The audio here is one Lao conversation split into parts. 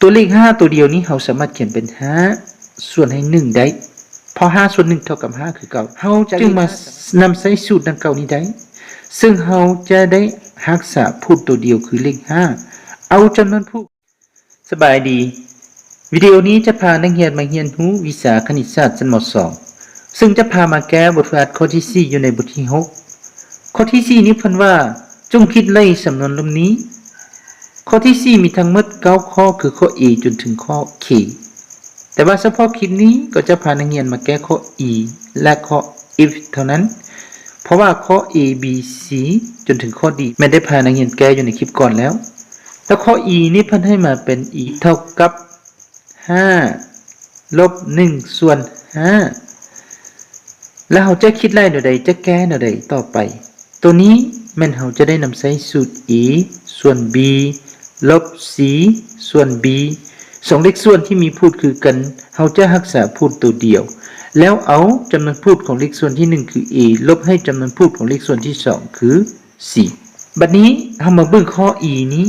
ຕົວເລກຫ້າຕົວດຽວນີ້ ເຮົາສາມາດຂຽນເປັນຫ້າສ່ວນໃຫ້ໜຶ່ງໄດ້ ເພາະຫ້າສ່ວນໜຶ່ງເທົ່າກັບຫ້າຄືເກົ່າ. ເຮົາຈຶ່ງມານຳໃຊ້ສູດດັ່ງກ່າວນີ້ໄດ້ ເຊິ່ງເຮົາຈະໄດ້ຮັກສາພູດຕົວດຽວຄືເລກຫ້າ ເອົາຈຳນວນພູດ. ສະບາຍດີ. ວິດີໂອນີ້ຈະພານັກຮຽນມາຮຽນຮູ້ວິຊາຄະນິດສາດຊັ້ນ ມ.ສອງ ເຊິ່ງຈະພາມາແກ້ບົດຝຶກຫັດຂໍ້ທີສີ່ ຢູ່ໃນບົດທີຫົກ. ຂໍ້ທີສີ່ນີ້ເພິ່ນວ່າ ຈົ່ງຄິດໄລ່ສຳນວນລຸ່ມນີ້. ຂໍ້ທີສີ່ມີທັງໝົດເກົ້າຂໍ້ ຄືຂໍ້ A ຈົນເຖິງຂໍ້ K. ແຕ່ວ່າສະເພາະຄລິບນີ້ກໍຈະພານັກຮຽນມາແກ້ຂໍ້ E ແລະ ຂໍ້ F ເທົ່ານັ້ນ ເພາະວ່າຂໍ້ A B C ຈົນເຖິງຂໍ້ D ແມ່ນໄດ້ພານັກຮຽນແກ້ຢູ່ໃນຄລິບກ່ອນແລ້ວ. ແລ້ວຂໍ້ E ນີ້ເພິ່ນໃຫ້ມາເປັນ E ເທົ່າກັບຫ້າລົບໜຶ່ງສ່ວນຫ້າ ແລ້ວເຮົາຈະຄິດໄລ່ແນວໃດ ຈະແກ້ແນວໃດຕໍ່ໄປ? ໂຕນີ້ແມ່ນເຮົາຈະໄດ້ນຳໃຊ້ສູດ A ສ່ວນ B ລົບ C ສ່ວນ B ສອງເລກສ່ວນທີ່ມີພູດຄືກັນ ເຮົາຈະຮັກສາພູດໂຕດຽວ ແລ້ວເອົາຈຳນວນພູດຂອງເລກສ່ວນທີໜຶ່ງຄື A ລົບໃຫ້ຈຳນວນພູດຂອງເລກສ່ວນທີສອງຄື C. ບັດນີ້ເຮົາມາເບິ່ງຂໍ້ E ນີ້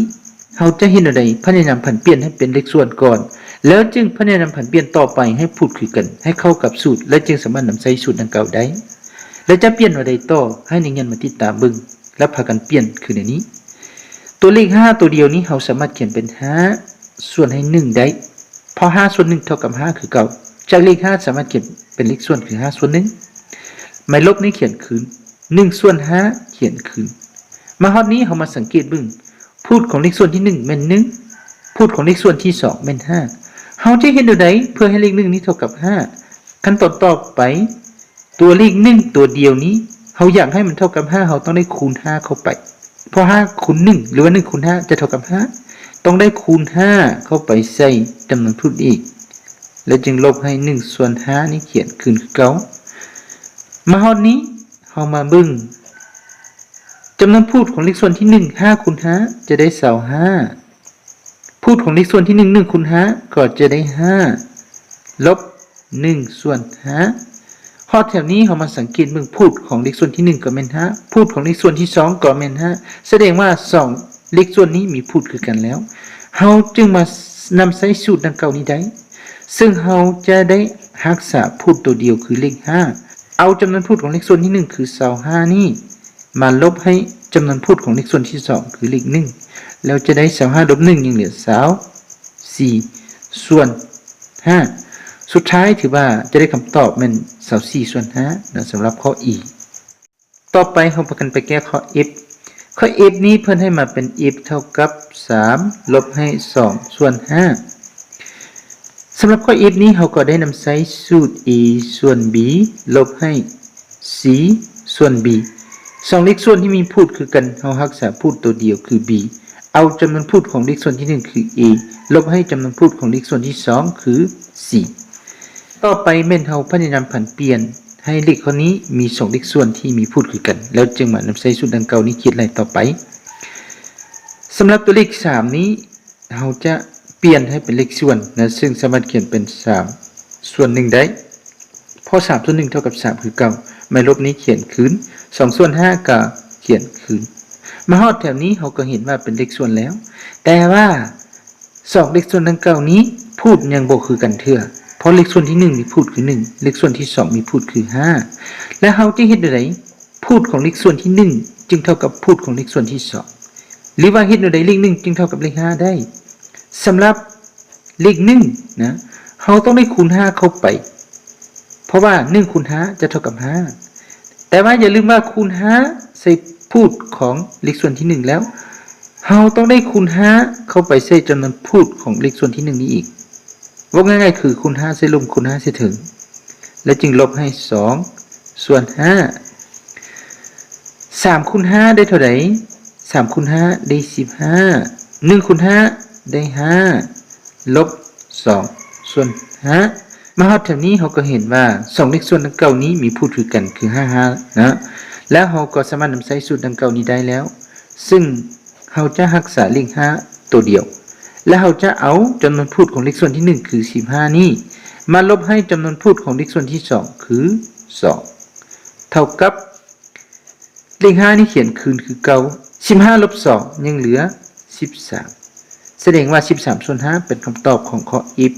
ເຮົາຈະເຮັດແນວໃດ? ພະຍາຍາມຜັນປ່ຽນໃຫ້ເປັນເລກສ່ວນກ່ອນ ແລ້ວຈຶ່ງພະຍາຍາມຜັນປ່ຽນຕໍ່ໄປໃຫ້ພູດຄືກັນ ໃຫ້ເຂົ້າກັບສູດ ແລ້ວຈຶ່ງສາມາດນຳໃຊ້ສູດດັ່ງກ່າວໄດ້. ແລ້ວຈະປ່ຽນແນວໃດຕໍ່? ໃຫ້ນັກຮຽນມາຕິດຕາມເບິ່ງ ແລ້ວພາກັນປ່ຽນຄືໃນນີ້. ຕົວເລກຫ້າຕົວດຽວນີ້ ເຮົາສາມາດຂຽນເປັນຫ້າສ່ວນໃຫ້ໜຶ່ງໄດ້ ເພາະຫ້າສ່ວນໜຶ່ງເທົ່າກັບຫ້າຄືເກົ່າ. ຈາກເລກຫ້າສາມາດຂຽນເປັນເລກສ່ວນຄືຫ້າສ່ວນໜຶ່ງ. ໝາຍລົບນີ້ຂຽນຄືນ ໜຶ່ງສ່ວນຫ້າຂຽນຄືນ. ມາຮອດນີ້ເຮົາມາສັງເກດເບິ່ງ ພູດຂອງເລກສ່ວນທີໜຶ່ງແມ່ນໜຶ່ງ ພູດຂອງເລກສ່ວນທີສອງແມ່ນຫ້າ. ເຮົາຈະເຮັດແນວໃດເພື່ອໃຫ້ເລກໜຶ່ງນີ້ເທົ່າກັບຫ້າ? ຂັ້ນຕອນຕໍ່ໄປ ຕົວເລກໜຶ່ງຕົວດຽວນີ້ ເຮົາຢາກໃຫ້ມັນເທົ່າກັບຫ້າ ເຮົາຕ້ອງໄດ້ຄູນຫ້າເຂົ້າໄປ ເພາະຫ້າຄູນໜຶ່ງ ຫຼືວ່າໜຶ່ງຄູນຫ້າຈະເທົ່າກັບຫ້າ ຕ້ອງໄດ້ຄູນຫ້າເຂົ້າໄປໃສ່ຈຳນວນພູດອີກ ແລ້ວຈຶ່ງລົບໃຫ້ໜຶ່ງສ່ວນຫ້ານີ້ຂຽນຄືນຄືເກົ່າ. ມາຮອດນີ້ ເຮົາມາເບິ່ງ ຈຳນວນພູດຂອງເລກສ່ວນທີໜຶ່ງ ຫ້າຄູນຫ້າຈະໄດ້ຊາວຫ້າ ພູດຂອງເລກສ່ວນທີໜຶ່ງ ໜຶ່ງຄູນຫ້າກໍຈະໄດ້ຫ້າ ລົບໜຶ່ງສ່ວນຫ້າ. ຮອດແຖວນີ້ເຮົາມາສັງເກດເບິ່ງ ພູດຂອງເລກສ່ວນທີໜຶ່ງກໍແມ່ນຫ້າ ພູດຂອງເລກສ່ວນທີສອງກໍແມ່ນຫ້າ ສະແດງວ່າສອງເລກສ່ວນນີ້ມີພູດຄືກັນແລ້ວ. ເຮົາຈຶ່ງມານຳໃຊ້ສູດດັ່ງກ່າວນີ້ໄດ້ ເຊິ່ງເຮົາຈະໄດ້ຮັກສາພູດໂຕດຽວຄືເລກຫ້າ ເອົາຈຳນວນພູດຂອງເລກສ່ວນທີໜຶ່ງຄືຊາວຫ້ານີ້ ມາລົບໃຫ້ຈຳນວນພູດຂອງເລກສ່ວນທີສອງຄືເລກໜຶ່ງ ແລ້ວຈະໄດ້ຊາວຫ້າລົບໜຶ່ງຍັງເຫຼືອຊາວສີ່ສ່ວນຫ້າ. ສຸດທ້າຍຖືວ່າຈະໄດ້ຄຳຕອບແມ່ນຊາວສີ່ສ່ວນຫ້າເນາະ ສຳລັບຂໍ້ E. ຕໍ່ໄປເຮົາພາກັນໄປແກ້ຂໍ້ F. ຂໍ້ F ນີ້ເພິ່ນໃຫ້ມາເປັນ F ເທົ່າກັບສາມລົບໃຫ້ສອງສ່ວນຫ້າ. ສຳລັບຂໍ້ F ນີ້ເຮົາກໍໄດ້ນຳໃຊ້ສູດ A ສ່ວນ B ລົບໃຫ້ C ສ່ວນ B. ສອງເລກສ່ວນທີ່ມີພູດຄືກັນ ເຮົາຮັກສາພູດໂຕດຽວຄື B ເອົາຈຳນວນພູດຂອງເລກສ່ວນທີໜຶ່ງຄື A ລົບໃຫ້ຈຳນວນພູດຂອງເລກສ່ວນທີສອງຄື C. ຕໍ່ໄປແມ່ນເຮົາພະຍາຍາມຜັນປ່ຽນໃຫ້ເລກຂໍ້ນີ້ມີສອງເລກສ່ວນທີ່ມີພູດຄືກັນ ແລ້ວຈຶ່ງມານຳໃຊ້ສູດດັ່ງກ່າວນີ້ຄິດໄລ່ຕໍ່ໄປ. ສຳລັບຕົວເລກສາມນີ້ ເຮົາຈະປ່ຽນໃຫ້ເປັນເລກສ່ວນນະ ເຊິ່ງສາມາດຂຽນເປັນສາມສ່ວນໜຶ່ງໄດ້ ເພາະສາມສ່ວນໜຶ່ງເທົ່າກັບສາມຄືເກົ່າ. ໝາຍລົບນີ້ຂຽນຄືນ ສອງສ່ວນຫ້າກໍຂຽນຄືນ. ມາຮອດແຖວນີ້ເຮົາກໍເຫັນວ່າເປັນເລກສ່ວນແລ້ວ ແຕ່ວ່າສອງເລກສ່ວນດັ່ງກ່າວນີ້ ພູດຍັງບໍ່ຄືກັນເທື່ອ ເພາະເລກສ່ວນທີໜຶ່ງມີພູດຄືໜຶ່ງ ເລກສ່ວນທີສອງມີພູດຄືຫ້າ ແລະ ເຮົາຈະເຮັດແນວໃດ ພູດຂອງເລກສ່ວນທີໜຶ່ງຈຶ່ງເທົ່າກັບພູດຂອງເລກສ່ວນທີສອງ ຫຼືວ່າເຮັດແນວໃດເລກໜຶ່ງຈຶ່ງເທົ່າກັບເລກຫ້າໄດ້? ສຳລັບເລກໜຶ່ງນະ ເຮົາຕ້ອງໄດ້ຄູນຫ້າເຂົ້າໄປ ເພາະວ່າໜຶ່ງຄູນຫ້າຈະເທົ່າກັບຫ້າ ແຕ່ວ່າຢ່າລືມວ່າຄູນຫ້າໃສ່ພູດຂອງເລກສ່ວນທີໜຶ່ງແລ້ວ ເຮົາຕ້ອງໄດ້ຄູນຫ້າເຂົ້າໄປໃສ່ຈຳນວນພູດຂອງເລກສ່ວນທີໜຶ່ງນີ້ອີກ. ເວົ້າງ່າຍໆຄືຄູນຫ້າໃສ່ລຸ່ມ ຄູນຫ້າໃສ່ເທິງ ແລ້ວຈຶ່ງລົບໃຫ້ສອງສ່ວນຫ້າ. ສາມຄູນຫ້າໄດ້ເທົ່າໃດ? ສາມຄູນຫ້າໄດ້ສິບຫ້າ. ໜຶ່ງຄູນຫ້າໄດ້ຫ້າ ລົບສອງສ່ວນຫ້າ. ມາຮອດແຖວນີ້ເຮົາກໍເຫັນວ່າສອງເລກສ່ວນດັ່ງກ່າວນີ້ມີພູດຄືກັນຄືຫ້າ ຫ້ານະ ແລ້ວເຮົາກໍສາມາດນຳໃຊ້ສູດດັ່ງກ່າວນີ້ໄດ້ແລ້ວ ເຊິ່ງ ເຮົາຈະຮັກສາເລກຫ້າໂຕດຽວ ແລະ ເຮົາຈະເອົາຈຳນວນພູດຂອງເລກສ່ວນທີໜຶ່ງຄືສິບຫ້ານີ້ ມາລົບໃຫ້ຈຳນວນພູດຂອງເລກສ່ວນທີສອງຄືສອງ ເທົ່າກັບ ເລກຫ້ານີ້ຂຽນຄືນຄືເກົ່າ ສິບຫ້າລົບສອງຍັງເຫຼືອສິບສາມ. ສະແດງວ່າ ສິບສາມສ່ວນຫ້າ ເປັນຄຳຕອບຂອງຂໍ້ if